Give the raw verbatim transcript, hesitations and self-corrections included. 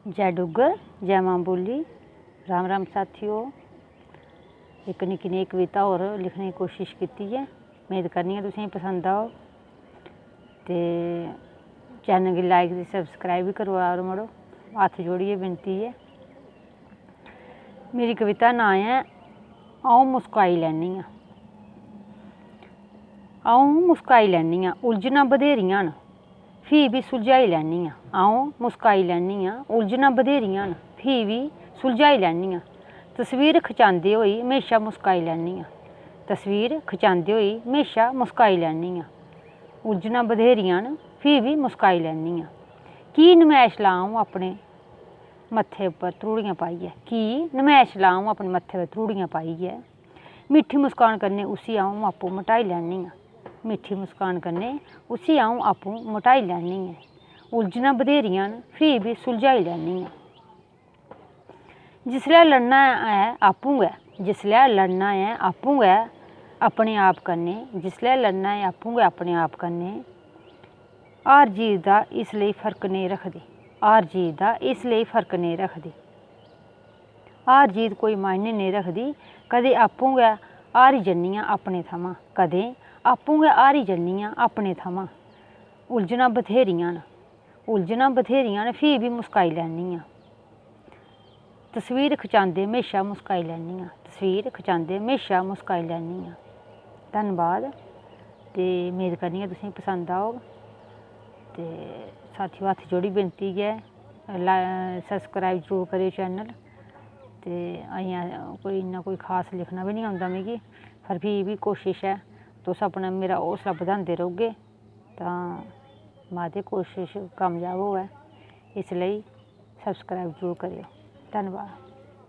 जय डुग्गर, जय मां बोली। राम राम साथियो। इक निक्की नेही कविता होर लिखने दी कोशिश कीती ऐ। मेद करनी आं तुसेंगी पसंद औग। ते channel गी like ते subscribe बी करोआओ मड़ो। हत्थ जोड़ियै विनती ऐ। मेरी कविता दा नांऽ ऐ अ'ऊं मुस्काई लैन्नी आं। अ'ऊं मुस्काई लैन्नी आं, उलझनां बथ्हेरियां न, फ्ही बी सुलझाई लैन्नी आं। अ'ऊं मुस्काई लैन्नी आं, उलझनां बथ्हेरियां न, फ्ही बी सुलझाई लैन्नी आं। तस्वीर खचांदे होई म्हेशां मुस्काई लैन्नी आं। तस्वीर खचांदे होई म्हेशां मुस्काई लैन्नी आं। उलझनां बथ्हेरियां न, फ्ही बी मुस्काई लैन्नी आं। की नमैश लां अ'ऊं अपने मत्थे उप्पर धूड़ियां पाइयै? की नमैश लां अ'ऊं अपने मत्थे उप्पर धूड़ियां पाइयै? मिट्ठी मुस्कान कन्नै उसी अ'ऊं आपूं मटाई लैन्नी आं। मिट्ठी मुस्कान कन्नै उसी अ'ऊं आपूं मटाई लैन्नी आं। उलझनां बथ्हेरियां न, फ्ही बी सुलझाई लैन्नी आं। जिसलै लड़ना ऐ आपूं गै, जिसलै लड़ना ऐ आपूं गै अपने आप कन्नै, जिसलै लड़ना ऐ आपूं गै अपने आप कन्नै, हार जीत दा इस लेई फर्क नेईं रखदी। हार जीत दा इस लेई फर्क नेईं रखदी। हार जीत कोई मायने नेईं रखदी। कदें आपूं गै हारी जन्नी आं अपने थमां, कदें आपूं गै हारी जन्नी आं अपने थमां। उलझनां बथ्हेरियां न, उलझनां बथ्हेरियां न, फ्ही बी मुस्काई लैन्नी आं। तस्वीर खचांदे म्हेशां मुस्काई लैन्नी आं, तस्वीर खचांदे म्हेशां मुस्काई लैन्नी आं। धन्नबाद। ते मेद करनी आं तुसेंगी पसंद औग। ते साथियो, हत्थ जोड़ी विनती ऐ, ला-, subscribe जरूर करेओ channel। ते अजें कोई इन्ना कोई खास लिखना बी निं औंदा मिगी, पर फ्ही बी कोशश ऐ, तुस अपना मेरा हौसला बधांदे रौह्गे तां माते कोशश कामयाब होऐ। इस लेई subscribe जरूर करेओ। धन्नबाद।